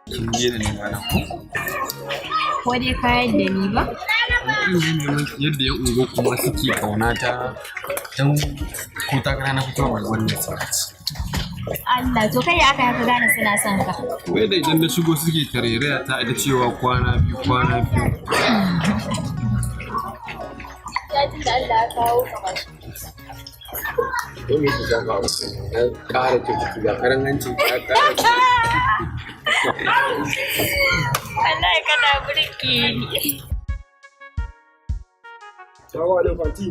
Kin daina nema na ko? Ko dai kayan da ni ba? Ina neman ki yadda yan unguwar kuma suke ƙaunata don ko takara na fito a wannan sarki. Allah, to kai ya aka haka gane suna son ka? Wai da idan na shigo suke tarairaya ta da cewa kwana biyu, kwana biyu. Ya tun da Allah ya kawo ka ba. Ko me ki shafa abu na ƙara kyau, ga karan hancin ya ƙara kyau. Wallahi kana burge ni. Salamu alaikum, anti.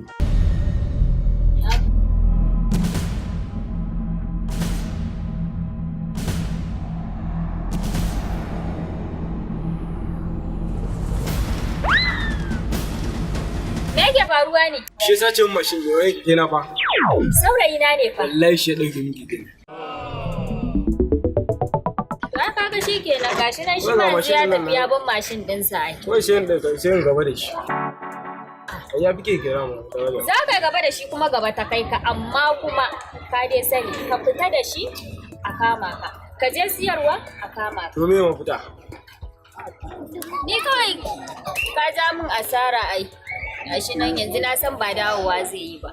Me yake faruwa ne? Shi ya sace min mashin ne, wai keke na fa. Saurayi na ne fa. Wallahi shi ya dauke min keke. To ai kaga shi kenan, gashi nan shi Wannan ma yanzu mashin ya ɗin nan tafi ya bar mashin ɗinsa ai. Wai sai in dauka, sai in gaba da shi. Ai ya fi keke na mu daraja. Za ka gaba da shi kuma gaba ta kai ka, amma kuma ka dai sani, ka fita da shi a kama ka. Ka je siyarwa a kama ka. To me mafita? Ni kawai ka ja min asara ai. Gashi nan yanzu na san ba dawowa zai yi ba.